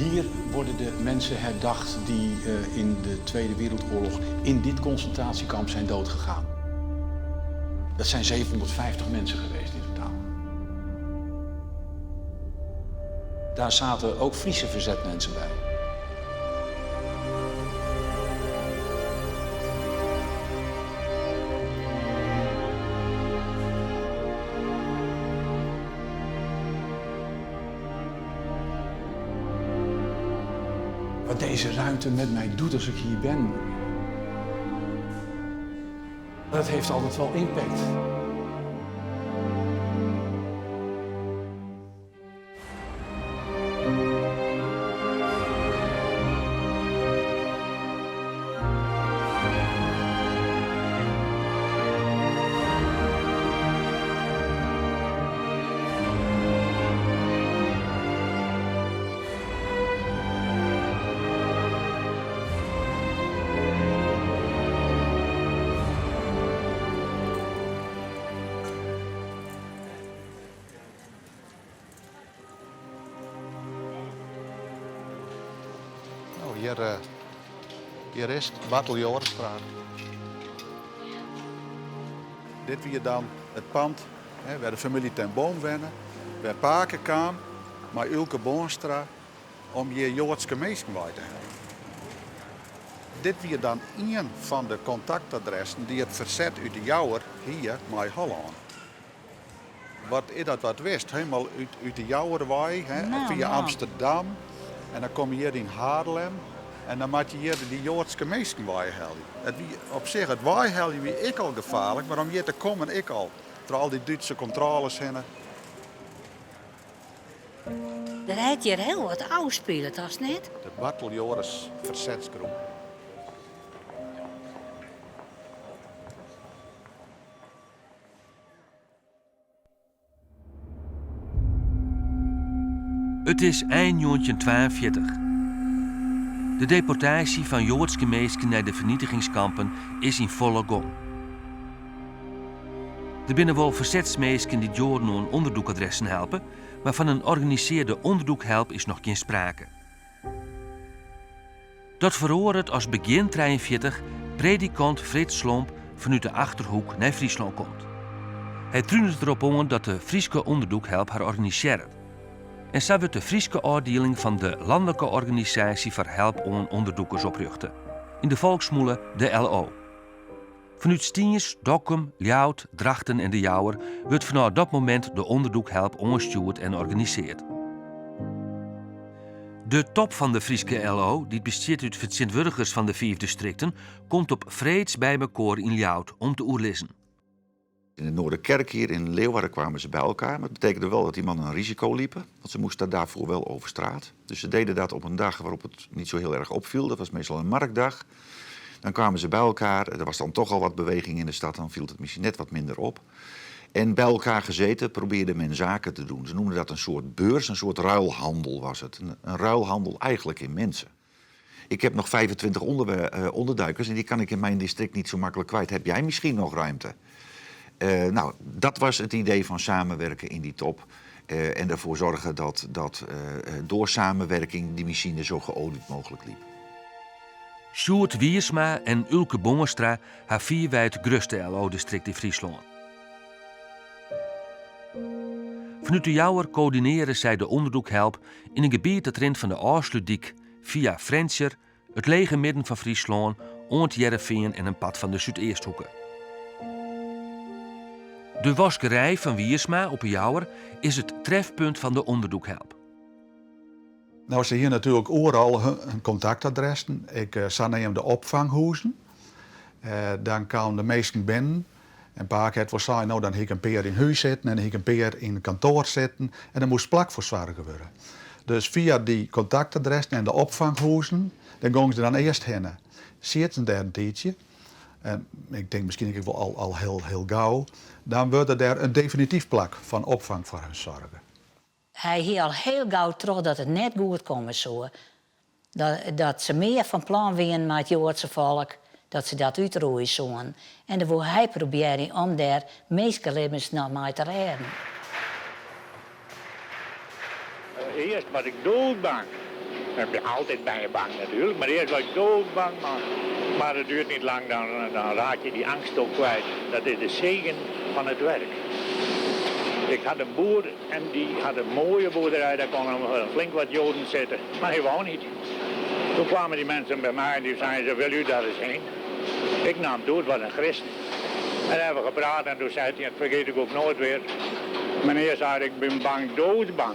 Hier worden de mensen herdacht die eh, in de Tweede Wereldoorlog in dit concentratiekamp zijn doodgegaan. Dat zijn 750 mensen geweest in totaal. Daar zaten ook Friese verzetmensen bij. Wat deze ruimte met mij doet als ik hier ben, dat heeft altijd wel impact. No, hjir, eh, hjir is it, Bartel Jorisstraat. Dit wie dan it pand hè, wêr de famylje Ten Boom wenne, wêr pake kaam mei Uilke Boonstra om hjir Joadske minsken wei te heljen. Dit wie dan ien fan de kontaktadressen dy't it ferset út De Jouwer hie mei Hollân. Wat is dat wat wist? Helemaal út De Jouwer wei, hè, Nou, fia man. Amsterdam. En dan komme je hjir yn Haarlem. En dan moatte je hjir dy Joadske minsken weihelje. It wie op sich, it weiheljen wie ek al gefaarlik, mar om hjir te kommen ek al. Troch al dy Dútse kontrôles hinne. Der hat hjir hiel wat ôfspile, dochs net? De Bartel Joris Verzetsgroep. It is ein 1942. De deportaasje fan Joadske minsken nei de fernietigingskampen is yn folle gong. Der binne wol fersetsminsken dy't Joaden oan ûnderdûkadressen helpe, mar fan in organisearde ûnderdûkhelp is noch gjin sprake. Dat feroaret as begjin 43 predikant Frits Slomp fanút de Achterhoek nei Fryslân komt. Hy trunet derop oan dat de Fryske ûnderdûkhelp har organisearret. En sa wurdt de Fryske ôfdieling fan de Lanlike Organisaasje foar Help oan Underdûkers oprjochte, yn de folksmûle de LO. Fanút Stiens, Dokkum, Ljouwert, Drachten en De Jouwer wurdt fanôf dat momint de ûnderdûkhelp oanstjoerd en organiseard. De top fan de Fryske LO, dy't bestiet út fertsjintwurdigers fan de fiif distrikten, komt op freeds by mekoar yn Ljouwert om te oerlizzen. In de Noorderkerk hier in Leeuwarden kwamen ze bij elkaar. Maar het betekende wel dat die mannen een risico liepen. Want ze moesten daarvoor wel over straat. Dus ze deden dat op een dag waarop het niet zo heel erg opviel. Dat was meestal een marktdag. Dan kwamen ze bij elkaar. Er was dan toch al wat beweging in de stad. Dan viel het misschien net wat minder op. En bij elkaar gezeten probeerde men zaken te doen. Ze noemden dat een soort beurs, een soort ruilhandel was het. Een ruilhandel eigenlijk in mensen. Ik heb nog 25 onderduikers en die kan ik in mijn district niet zo makkelijk kwijt. Heb jij misschien nog ruimte? Nou, dat was het idee van samenwerken in die top. En ervoor zorgen dat door samenwerking die machine zo geolied mogelijk liep. Sjoerd Wiersma en Ulke Boonstra ha fierwei it grutste LO-distrikt yn Fryslân. Fanút De Jouwer koördinearje sy de ûnderdûkhelp yn in gebiet dat rint fan de Ofslútdyk fia Frjentsjer, it lege midden fan Fryslân oant Hearrenfean en in part fan de Súdeasthoeke. De waskerij fan Wiersma op 'e Jouwer is it trefpunt fan de ûnderdûkhelp. No, se hiene natuerlik oeral hun kontaktadressen, ek saneamde opfanghûzen. Dan kamen de minsken binnen en pake hat wol sein, no dan hie ik in pear yn hûs sitten en dan hie ik in pear yn kantoar sitten en der moast plak foar soarge wurde. Dus fia dy kontaktadressen en de opfanghûzen, dêr gongen se dan earst hinne. Sieten dêr in tiidsje en ik tink miskien ek wol al hiel, hiel gau, dan wurde der in definityf plak fan opfang foar hun soarge. Hy hie al hiel gau troch dat it net goed komme soe. Dat se mear fan plan wienen mei it Joadse folk, dat se dat útroeie soenen. En dan woe hy probearje om dêr minskelibbens noch mei te rêden. Earst was ik doodbang. Dan ben je altijd ben je bang natuurlijk, maar eerst was ik doodbang. Maar, maar het duurt niet lang, dan, dan raak je die angst ook kwijt. Dat is de zegen van het werk. Ik had een boer en die had een mooie boerderij, daar konden flink wat Joden zitten. Maar hij wou niet. Toen kwamen die mensen bij mij en die zeiden ze, wil u daar eens heen? Ik nam toe, het was een christen. En hebben we gepraat en toen zei hij, dat vergeet ik ook nooit weer. Meneer zei, ik ben bang, doodsbang.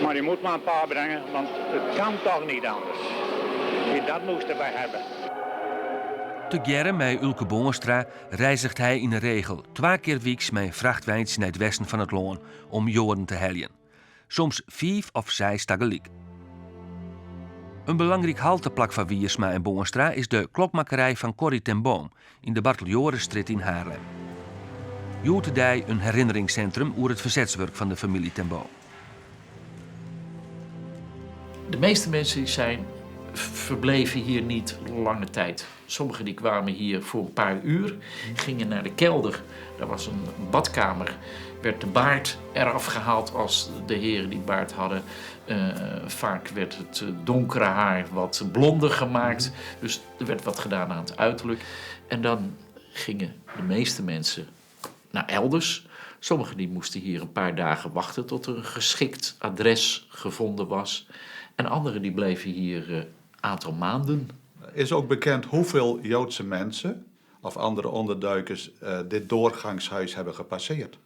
Maar je moet maar een paar brengen, want het kan toch niet anders. Dat moesten wij hebben. Tegearre mei Ulke Boonstra reizget hy yn 'e regel twa kear wyks mei in frachtweintsje nei it westen fan it lân om Joaden te heljen. Soms fiif of seis tagelyk. In belangryk halteplak foar Wiersma en Boonstra is de klokmakkerij fan Corrie ten Boom yn de Barteljorisstrjitte yn Haarlem. Hjoed-de-dei in herinneringssintrum oer it fersetswurk fan de famylje ten Boom. De meeste mensen zijn verbleven hier niet lange tijd. Sommigen die kwamen hier voor een paar uur, gingen naar de kelder. Daar was een badkamer. Werd de baard eraf gehaald als de heren die baard hadden. Uh, vaak werd het donkere haar wat blonder gemaakt. Dus er werd wat gedaan aan het uiterlijk. En dan gingen de meeste mensen naar elders. Sommigen die moesten hier een paar dagen wachten tot er een geschikt adres gevonden was. En anderen die bleven hier een aantal maanden. Is ook bekend hoeveel Joodse mensen of andere onderduikers uh, dit doorgangshuis hebben gepasseerd?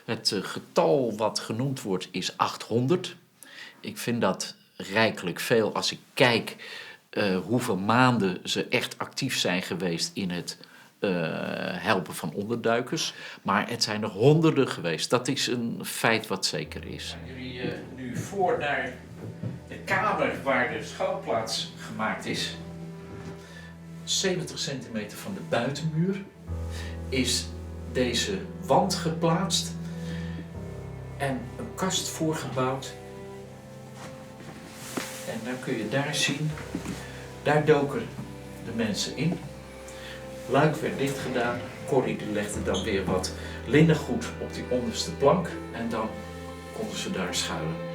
Het uh, getal wat genoemd wordt is 800. Ik vind dat rijkelijk veel als ik kijk uh, hoeveel maanden ze echt actief zijn geweest in het uh, helpen van onderduikers. Maar het zijn er honderden geweest. Dat is een feit wat zeker is. Jullie uh, nu voor naar de kamer waar de schuilplaats gemaakt is. 70 centimeter van de buitenmuur is deze wand geplaatst en een kast voorgebouwd. En dan kun je daar zien, daar doken de mensen in. Luik werd dicht gedaan. Corrie die legde dan weer wat linnengoed op die onderste plank en dan konden ze daar schuilen.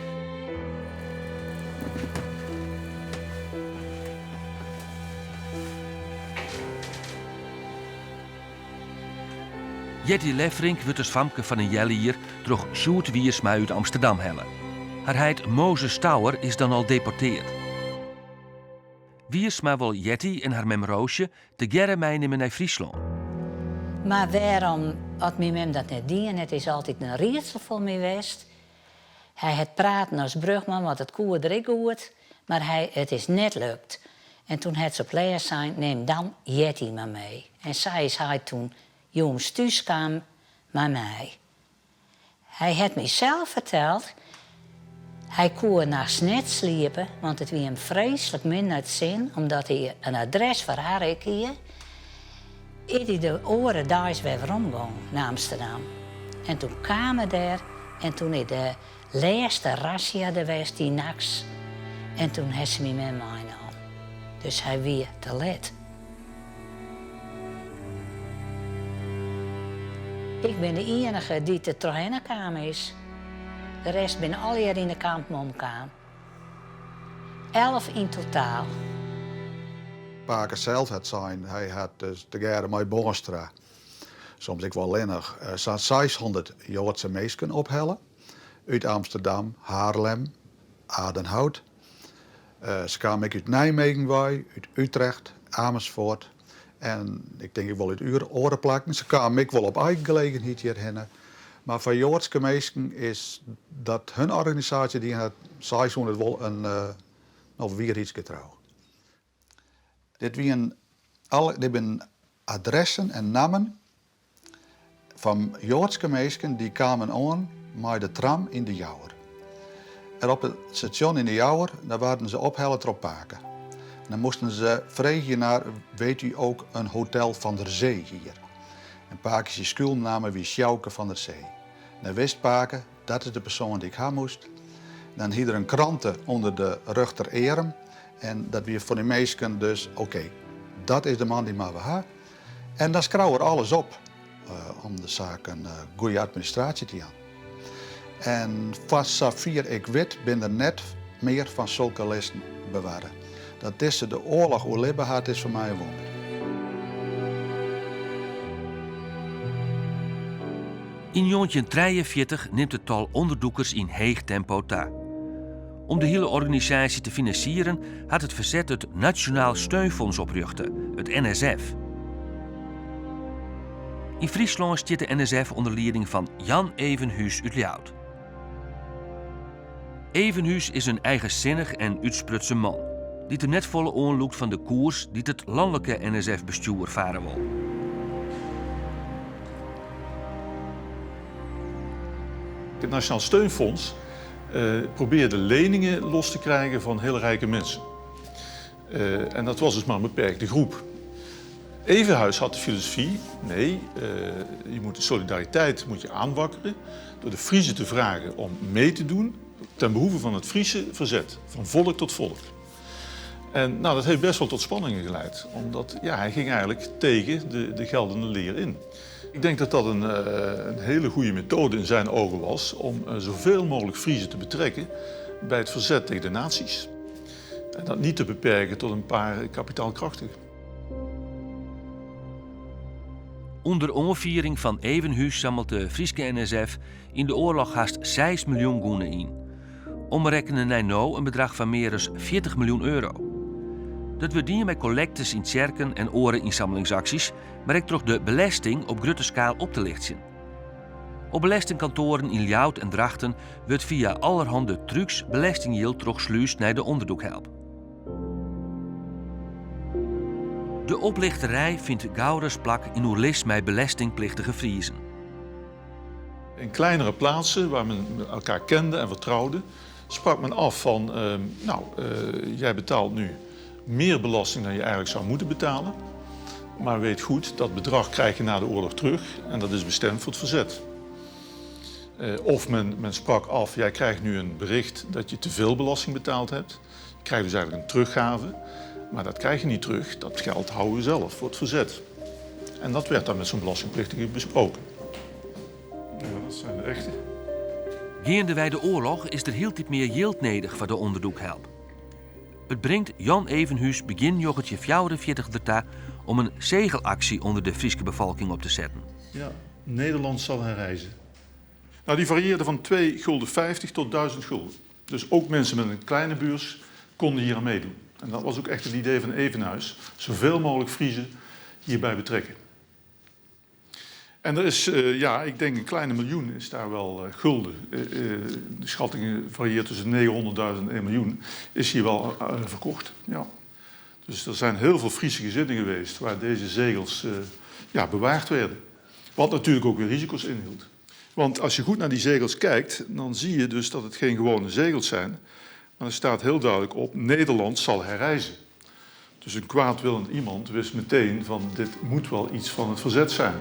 Jetty Lefferink wurdt as famke fan in healjier troch Sjoerd Wiersma út Amsterdam helle. Har heit Mozes Touwer is dan al deporteard. Wiersma wol Jetty en har mem Roosje tegearre meinimme nei Fryslân. Mar wêrom at myn mem dat net dien hat, is altyd in riedsel foar my west. Hy hat praten as Brugman, want dat koe er ek goed, mar hy, it is net lukt. En toen hat se op lêst sein, neem dan Jetty mar mee. En sa is hy toen jûns thús kaam mei my. Hy hat my sels ferteld, hy koe nachts net sliepe, want it wie him freeslik min nei 't sin, omdat hy in adres foar har ek hie. Is hy de oare deis wer werom gong nei Amsterdam. En toen kaam er dêr en toen is de lêste razzia der west dy nachts en toen hat se myn mem meinaam. Dus hy wie te let. Ik bin de iennige dy't der trochhinne kaam is. De rest binne allegear yn de kampen omkaam. 11 yn totaal. Pake sels hat sein, hy hat dus tegearre mei Boonstra, soms ek wol allinnich, sa'n 600 Joadse minsken ophelle út Amsterdam, Haarlem, Aerdenhout. Se kamen ek út Nijmegen wei, út Utrecht, Amersfoort en ik tink ek wol út oare plakken. Se kamen ek wol op eigen gelegenheid hjirhinne. Mar foar Joadske minsken is dat hun organisaasje dien hat 600 wol in no wierheidsgetrou. Dit wienen alle, dit binne adressen en nammen fan Joadske minsken dy't kamen oan mei de tram yn De Jouwer. En op it stasjon yn De Jouwer, daar waarden se ophelle troch pake. En dan moasten se freegje nei, weet u ook een hotel van der Zee hier? En pake syn skûlnamme wie Sjouke van der Zee. Dan wist pake, dat is de persoan dy't ik ha moast. Dan hie er in krante ûnder de rjochterearm en dat wie foar dy minsken dus oké, dat is de man dy moatte we ha. En dan skreau er alles op uh, om de saak in uh, goede administraasje te jaan. En foar safier ik wit, binne der net mear fan sulke listen bewarre. Dat dizze de oarloch oerlibbe hat is foar my in wûnder. Yn 1943 nimt it tal ûnderdûkers yn heech tempo ta. Om de hiele organisaasje te finansieren hat it ferset it Nationaal Steunfonds oprjochte, it NSF. Yn Fryslân stiet de NSF ûnder lieding fan Jan Evenhuis út Ljouwert. Evenhuis is in eigensinnich en útsprutsen man, dy't him net folle oanlûkt fan de koers dy't it lanlike NSF-bestjoer fare wol. Het Nationaal Steunfonds probeerde leningen los te krijgen van heel rijke mensen. En dat was dus maar een beperkte groep. Evenhuis had de filosofie, nee, je moet de solidariteit moet je aanwakkeren door de Friezen te vragen om mee te doen ten behoeve van het Friese verzet, van volk tot volk. En nou, dat heeft best wel tot spanningen geleid, omdat ja, hij ging eigenlijk tegen de, de geldende leer in. Ik denk dat dat een, een hele goede methode in zijn ogen was om zoveel mogelijk Friezen te betrekken bij het verzet tegen de nazi's. En dat niet te beperken tot een paar kapitaalkrachtigen. Under oanfiering fan Evenhuis sammelt de Fryske NSF yn de oarloch hast 6 miljoen gûne yn. Omrekkene nei no in bedrach fan mear as 40 miljoen euro. Dat wurdt dien mei kollektes yn tsjerken en oare ynsamlingsaksjes, mar ek troch de belesting op grutte skaal op te lichtsjen. Op belestingkantoaren yn Ljouwert en Drachten wurdt fia allerhande trucs belestingjild trochslúsd nei de ûnderdûkhelp. De oplichterij fynt gauris plak yn oerlis mei belestingplichtige Friezen. In kleinere plaatsen waar men elkaar kende en vertrouwde, sprak men af van, nou, jij betaalt nu meer belasting dan je eigenlijk zou moeten betalen. Maar weet goed, dat bedrag krijg je na de oorlog terug en dat is bestemd voor het verzet. Of men, men sprak af, jij krijgt nu een bericht dat je te veel belasting betaald hebt. Je krijgt dus eigenlijk een teruggave, maar dat krijg je niet terug. Dat geld houden we zelf voor het verzet. En dat werd dan met zo'n belastingplichtige besproken. Ja, dat zijn de echte. Geandewei de oarloch is der hieltyd mear jild nedich foar de ûnderdûkhelp. It bringt Jan Evenhuis begjin 1944 derta om in segelaksje ûnder de Fryske befolking op te setten. Ja, Nederland zal herrijzen. Nou, die varieerde van 2 gulden 50 tot 1000 gulden. Dus ook mensen met een kleine beurs konden hier aan meedoen. En dat was ook echt het idee van Evenhuis. Zoveel mogelijk Friezen hierbij betrekken. En er is, ja, ik denk een kleine miljoen is daar wel gulden. De schattingen variëren tussen 900.000 en 1 miljoen. Is hier wel verkocht, ja. Dus er zijn heel veel Friese gezinnen geweest waar deze zegels ja, bewaard werden. Wat natuurlijk ook weer risico's inhield. Want als je goed naar die zegels kijkt, dan zie je dus dat het geen gewone zegels zijn. Maar er staat heel duidelijk op, Nederland zal herrijzen. Dus een kwaadwillend iemand wist meteen van dit moet wel iets van het verzet zijn.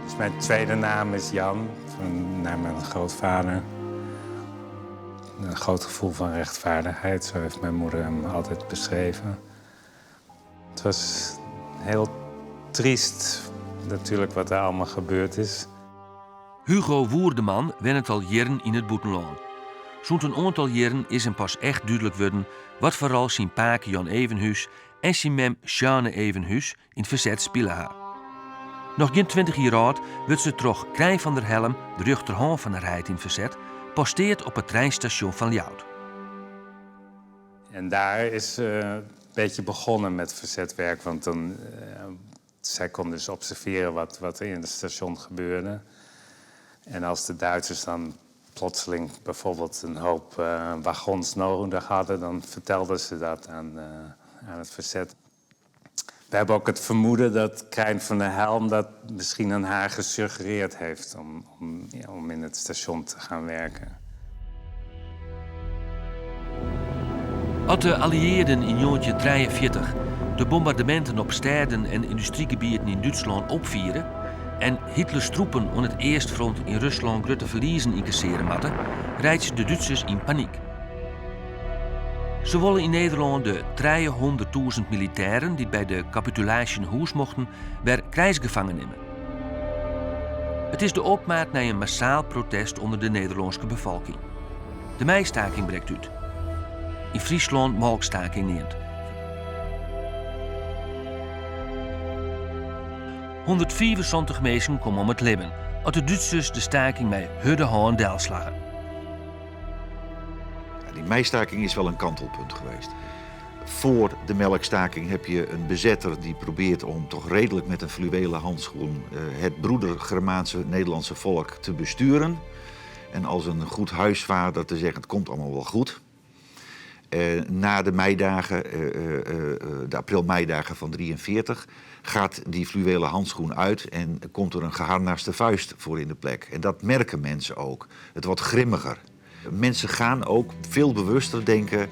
Dus mijn tweede naam is Jan, naar mijn grootvader. Een groot gevoel van rechtvaardigheid, zo heeft mijn moeder hem altijd beschreven. Het was heel triest natuurlijk wat er allemaal gebeurd is. Hugo Woerdeman wennet al jierren yn it bûtenlân. Sûnt in oantal jierren is him pas echt dúdlik wurden wat foar rol syn pake Jan Evenhuis en syn mem Jeanne Evenhuis yn it ferset spile ha. Noch gjin 20 jier âld wurdt se troch Krijn van der Helm, de rjochterhân fan har heit yn it ferset, posteard op it treinstasjon fan Ljouwert. En daar is ze een beetje begonnen met verzetwerk, want dan, zij kon dus observeren wat, wat er in het station gebeurde. En als de Duitsers dan plotseling bijvoorbeeld een hoop wagons nodig hadden, dan vertelden ze dat aan, aan het verzet. We hebben ook het vermoeden dat Krijn van der Helm dat misschien aan haar gesuggereerd heeft om, om, ja, om in het station te gaan werken. As de alliearden yn 1943 de bombardeminten op stêden en yndustrygebieten yn Dútslân opfiere en Hitlers troepen oan it eastfront yn Ruslân grutte ferliezen ynkasseare moatte, reitsje de Dútsers yn panyk. Se wolle yn Nederlân de 300.000 militêren dy't by de kapitulaasje nei hûs mochten, wer krijgsgefangen nimme. It is de opmaat nei in massaal protest ûnder de Nederlânske befolking. De meistaking brekt út. Yn Fryslân molkstaking neamd. 175 minsken komme om it libben as de Dútsers de staking mei hurde hân delslagge. Die meistaking is wel een kantelpunt geweest. Voor de melkstaking heb je een bezetter die probeert om toch redelijk met een fluwelen handschoen eh, het broeder Germaanse Nederlandse volk te besturen. En als een goed huisvader te zeggen, het komt allemaal wel goed. Eh, na de meidagen, eh, de april-meidagen van 43, gaat die fluwelen handschoen uit en komt er een geharnaste vuist voor in de plek. En dat merken mensen ook. Het wordt grimmiger. Mensen gaan ook veel bewuster denken: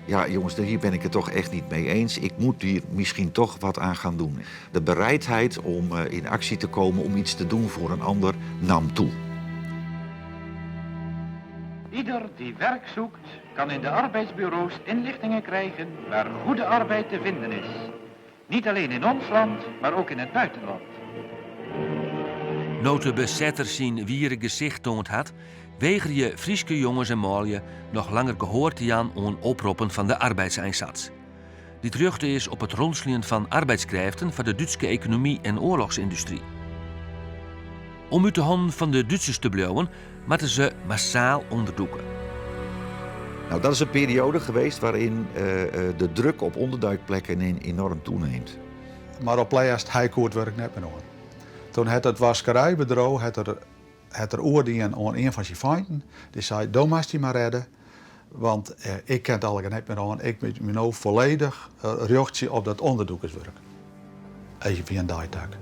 ja, jongens, hier ben ik het toch echt niet mee eens. Ik moet hier misschien toch wat aan gaan doen. De bereidheid om eh, in actie te komen, om iets te doen voor een ander, nam toe. Ieder die werk zoekt, kan in de arbeidsbureaus inlichtingen krijgen waar goede arbeid te vinden is. Niet alleen in ons land, maar ook in het buitenland. No't de besetter syn wiere gesicht toand hat, wegerje Fryske jonges en manlju noch langer gehoar te jaan oan oproppen fan de Arbeidseinsatz. Dy't rjochte is op it ronseljen fan arbeidskrêften foar de Dútske ekonomy en oarlochsyndustry. Om út de hannen fan de Dútsers te bliuwen, moatte se massaal ûnderdûke. Nou, dat is een periode geweest waarin eh, eh, de druk op onderduikplekken enorm toeneemt. Mar op 't lêst, hy koe it wurk net mear oan. Toen hat it waskerijbedriuw hat er, hat er oerdien oan ien fan syn feinten. Dy sei, do moatst dy mar rêde, want eh, ik kin it allegear net mear oan. Ik moat my no folledich eh, rjochtsje op dat ûnderdûkerswurk. Even fia in deitak.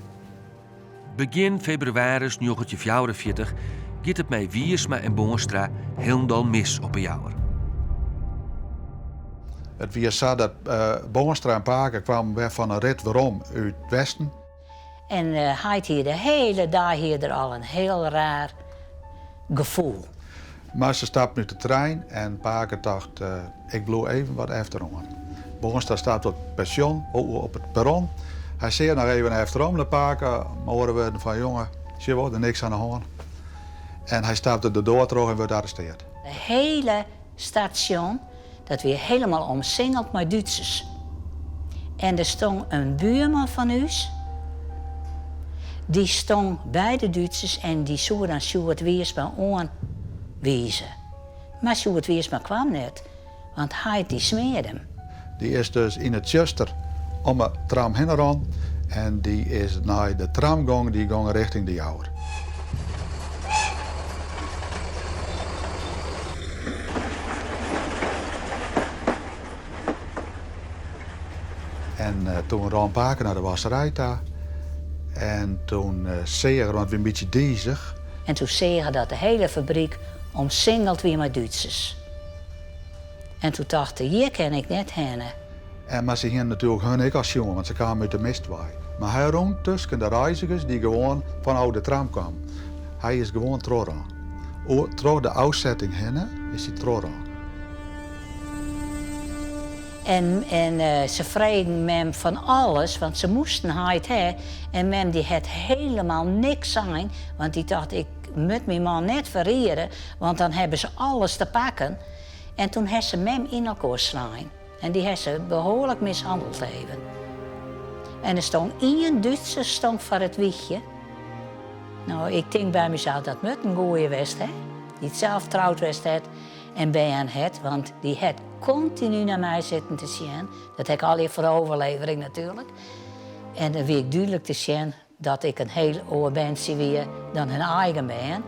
Begjin febrewaris 1944 giet it mei Wiersma en Boonstra hielendal mis op 'e Jouwer. It wie sa dat eh, Boonstra en Pake kwamen wer fan in rit werom út it Westen. En uh, heit hie de hiele dei hie er al in hiel raar gefoel. Mar se stapten út de trein en Pake tocht, uh, ik bliuw even wat efteroan. Boonstra stapt op it pensjon, op it perron. Hy seach noch even efterom nei Pake, mei oare wurden fan jonge, sjoch wol, der niks oan de hân. En hy stapte de doar troch en wurdt arrestearre. De hiele stasjon, dat wie hielendal omsingeld mei Dútsers. En der stong in buorman fan ús, dy stong by de Dútsers en dy soe dan Sjoerd Wiersma oanwize. Mar Sjoerd Wiersma kwam net, want heit dy smearde him. Dy is dus yn it tsjuster om 'e tram hinne rûn en dy is nei de tram gong, dy gong rjochting De Jouwer. En uh, toen rûn Pake nei de wasserij ta en toen uh, seach er, want it wie in bytsje dizich. En toen seach er dat de hiele fabryk omsingeld wie mei Dútsers. En toen tocht er, hjir kin ik net hinne. En, mar se hiene natuerlik hun ek al sjoen, want se kamen út de mist wei. Mar hy rûn tusken de reizgers dy't gewoan fanôf de tram kamen. Hy is gewoan trochrûn. Troch de ôfsetting hinne is hy trochrûn. En, en uh, se fregen mem fan alles, want se moasten heit ha. En mem dy hat hielendal niks sein, want dy tocht, ik moat myn man net ferriede, want dan hawwe se alles te pakken. En toen ha se mem yn elkoar slein. En dy ha se behoarlik mishanneld even. En der stong ien Dútser stong foar it wichje. No, ik tink by mysels, dat moat in goeie west ha. Dy't sels troud west hat en bern hat, want dy hat kontinu nei my sitten te sjen. Dat ha ik allegear foar overlevering natuerlik. En dan wie ek dúdlik te sjen dat ik in hiel oar berntsje wie dan hun eigen bern.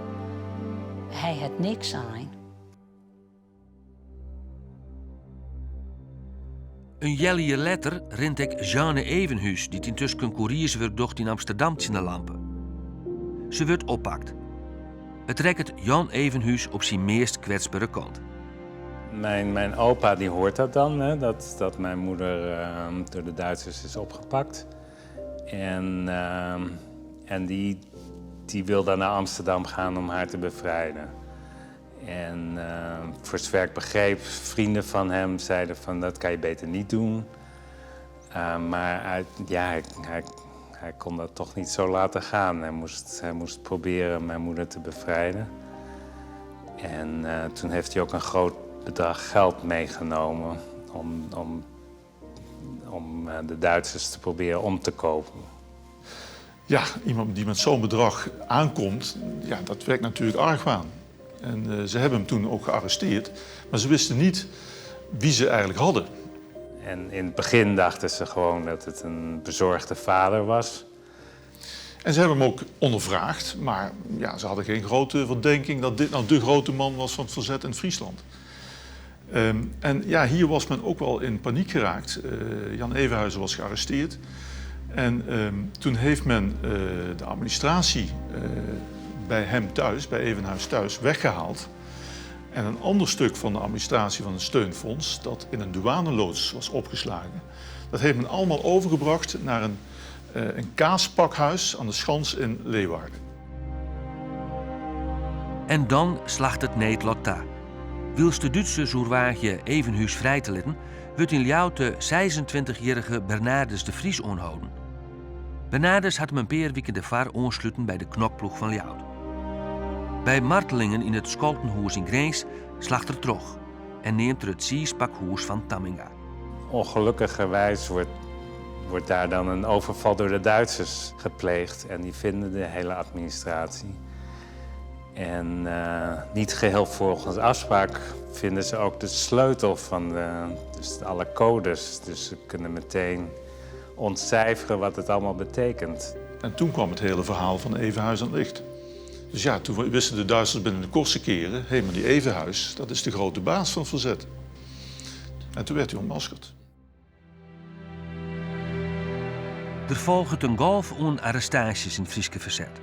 Hy hat niks sein. In healjier letter rint ek Jeanne Evenhuis, dy't yntusken koerierswurk docht yn Amsterdam, tsjin de lampe. Se wurdt oppakt. It rekket Jan Evenhuis op syn meast kwetsbere kant. Mijn, mijn opa die hoort dat dan, hè, dat, dat mijn moeder uh, door de Duitsers is opgepakt. En, uh, en die, die wil dan naar Amsterdam gaan om haar te bevrijden. En uh, voor zover ik begreep, vrienden van hem zeiden van dat kan je beter niet doen. Uh, maar uit, ja, hij, hij, Hij kon dat toch niet zo laten gaan. Hij moest, hij moest proberen mijn moeder te bevrijden. En uh, toen heeft hij ook een groot bedrag geld meegenomen om, om, om eh, de Duitsers te proberen om te kopen. Ja, iemand die met zo'n bedrag aankomt, ja, dat wekt natuurlijk argwaan. En uh, ze hebben hem toen ook gearresteerd, maar ze wisten niet wie ze eigenlijk hadden. En in het begin dachten ze gewoon dat het een bezorgde vader was. En ze hebben hem ook ondervraagd, maar ja, ze hadden geen grote verdenking dat dit nou de grote man was van het verzet in Friesland. Um, en ja, hier was men ook wel in paniek geraakt. Uh, Jan Evenhuizen was gearresteerd. En um, toen heeft men uh, de administratie uh, bij hem thuis, bij Evenhuis thuis, weggehaald. En een ander stuk van de administratie van het steunfonds, dat in een douaneloods was opgeslagen, dat heeft men allemaal overgebracht naar een, uh, een kaaspakhuis aan de Schans in Leeuwarden. En dan slacht it needlot ta. Wylst de Dútsers oerwaagje Evenhuis frij te litten, wurdt yn Ljouwert de 26-jierrige Bernardus de Vries oanholden. Bernardus hat him in pear wiken dêrfoar oansluten by de knokploech fan Ljouwert. By martelingen yn it Scholtenhûs yn Grins slacht er troch en neamt er it tsiispakhûs fan Tamminga. Ongelukkigerwijs wordt, wordt daar dan een overval door de Duitsers gepleegd en die vinden de hele administratie. En uh, niet geheel volgens afspraak vinden ze ook de sleutel van de, dus alle codes. Dus ze kunnen meteen ontcijferen wat het allemaal betekent. En toen kwam het hele verhaal van Evenhuis aan het licht. Dus ja, toen wisten de Duitsers binnen de kortste keren... hé, maar die Evenhuis, dat is de grote baas van het verzet. En toen werd hij ontmaskerd. Der folget in golf oan arrestaasjes yn it Fryske ferset.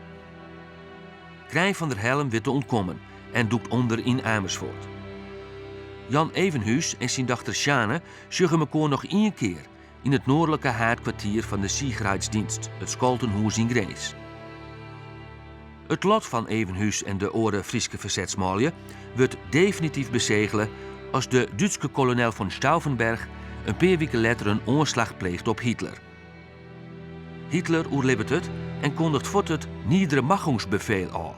Krijn van der Helm wit te ûntkommen en dûkt ûnder yn Amersfoort. Jan Evenhuis en syn dochter Sjane sjogge mekoar noch ien kear yn it noardlike haadkwartier fan de Sicherheitsdienst, it Scholtenhûs yn Grins. It lot fan Evenhuis en de oare Fryske fersetsmanlju wurdt definityf besegele as de Dútske kolonel von Stauffenberg in pear wiken letter in oanslach pleecht op Hitler. Hitler oerlibbet it en kondiget fuort it Niedermachungsbefehl ôf.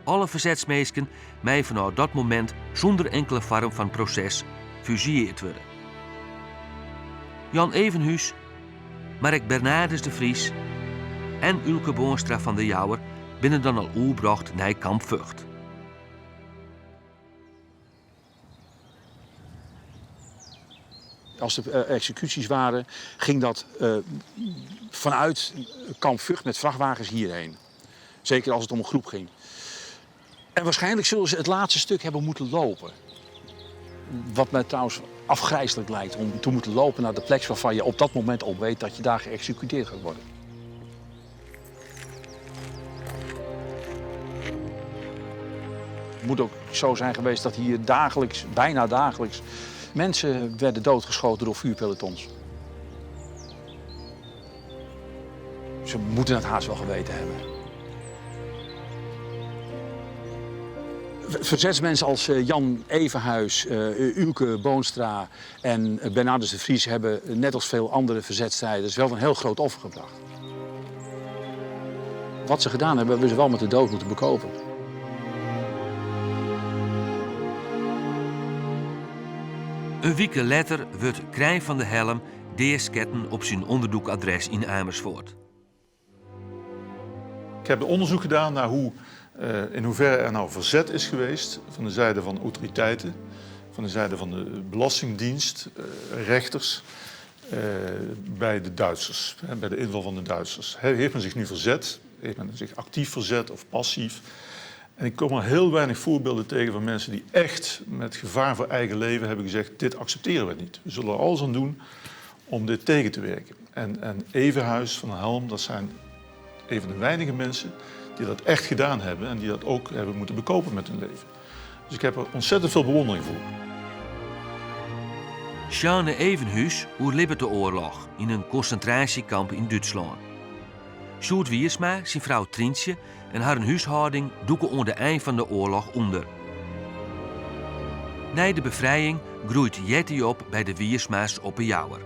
Alle fersetsminsken meie fanôf dat momint sûnder inkele foarm fan proses fusilleard wurde. Jan Evenhuis, mar ek Bernardus de Vries en Uulke Boonstra fan De Jouwer binne dan al oerbrocht nei Kamp Vught. Als er eh, executies waren, ging dat eh, vanuit Kamp Vught met vrachtwagens hierheen. Zeker als het om een groep ging. En waarschijnlijk zullen ze het laatste stuk hebben moeten lopen. Wat mij trouwens afgrijselijk lijkt, om te moeten lopen naar de plek waarvan je op dat moment al weet dat je daar geëxecuteerd gaat worden. Het moet ook zo zijn geweest dat hier dagelijks, bijna dagelijks, mensen werden doodgeschoten door vuurpelotons. Ze moeten het haast wel geweten hebben. Verzetsmensen als eh, Jan Evenhuis, uh, Uulke Boonstra en Bernardus de Vries hebben, net als veel andere verzetstrijders, wel een heel groot offer gebracht. Wat ze gedaan hebben, hebben ze wel met de dood moeten bekopen. In wike letter wurdt Krijn van der Helm deasketten op syn ûnderdûkadres yn Amersfoort. Ik heb onderzoek gedaan naar hoe, uh, in hoeverre er nou verzet is geweest van de zijde van autoriteiten, van de zijde van de Belastingdienst, uh, rechters, uh, bij de Duitsers, bij de inval van de Duitsers. Heeft men zich nu verzet? Heeft men zich actief verzet of passief? En ik kom maar heel weinig voorbeelden tegen van mensen die echt met gevaar voor eigen leven hebben gezegd: dit accepteren we niet. We zullen er alles aan doen om dit tegen te werken. En, en Evenhuis van Helm, dat zijn een van de weinige mensen die dat echt gedaan hebben en die dat ook hebben moeten bekopen met hun leven. Dus ik heb er ontzettend veel bewondering voor. Sjane Evenhuis oerlibbet de oarloch yn in konsintraasjekamp yn Dútslân. Sjoerd Wiersma, syn frou Tryntsje en harren húshâlding dûke oan de ein fan de oarloch ûnder. Nei de befrijing groeit Jetty op by de Wiersma's op 'e Jouwer.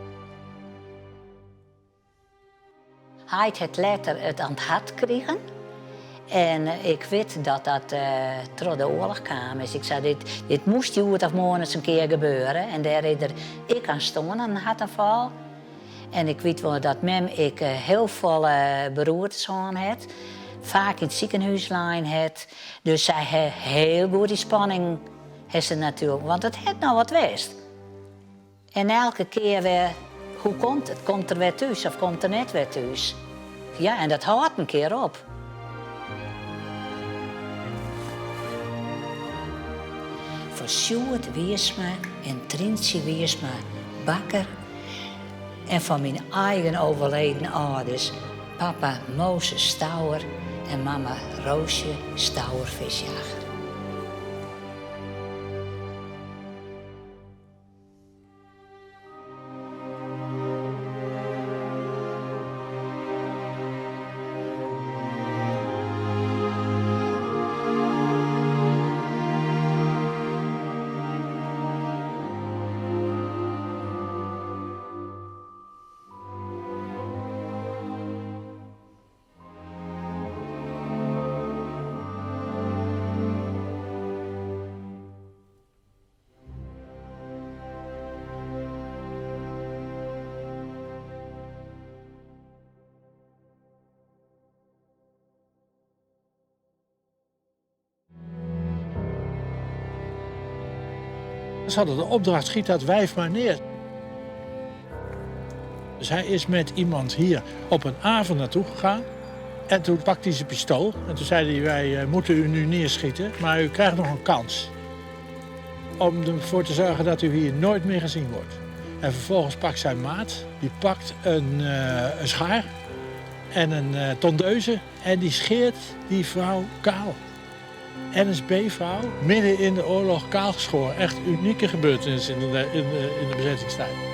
Heit hat letter it oan it hart krigen. En ik wit dat dat troch de oarloch kaam is. Ik sei, dit, dit moast hjoed of moarn ris in kear gebeure. En dêr is er ek oan stoarn, oan in hertoanfal. En ik wit wol dat mem ek hiel folle beroertes hân hat. Faak yn it sikehûs lein hat. Dus sy hat hiel goed dy spanning hat se natuerlik, want it hat noch wat west. En elke kear wer, hoe komt it? Komt er wer thús of komt er net wer thús? Ja, en dat hâldt in kear op. Foar Sjoerd Wiersma en Tryntsje Wiersma Bakker en foar myn eigen overleden âlders, papa Mozes Stouwer en mama Roosje Stouwer-Visjager. Ze hadden de opdracht, schiet dat wijf maar neer. Dus hij is met iemand hier op een avond naartoe gegaan. En toen pakte hij zijn pistool en toen zei hij, wij eh, moeten u nu neerschieten, maar u krijgt nog een kans. Om ervoor te zorgen dat u hier nooit meer gezien wordt. En vervolgens pakt zijn maat, die pakt een, eh, een schaar en een uh, tondeuze en die scheert die vrouw kaal. NSB-vrouw, midden in de oorlog kaalgeschoren. Echt unieke gebeurtenis in de, in de, in de bezettingstijd.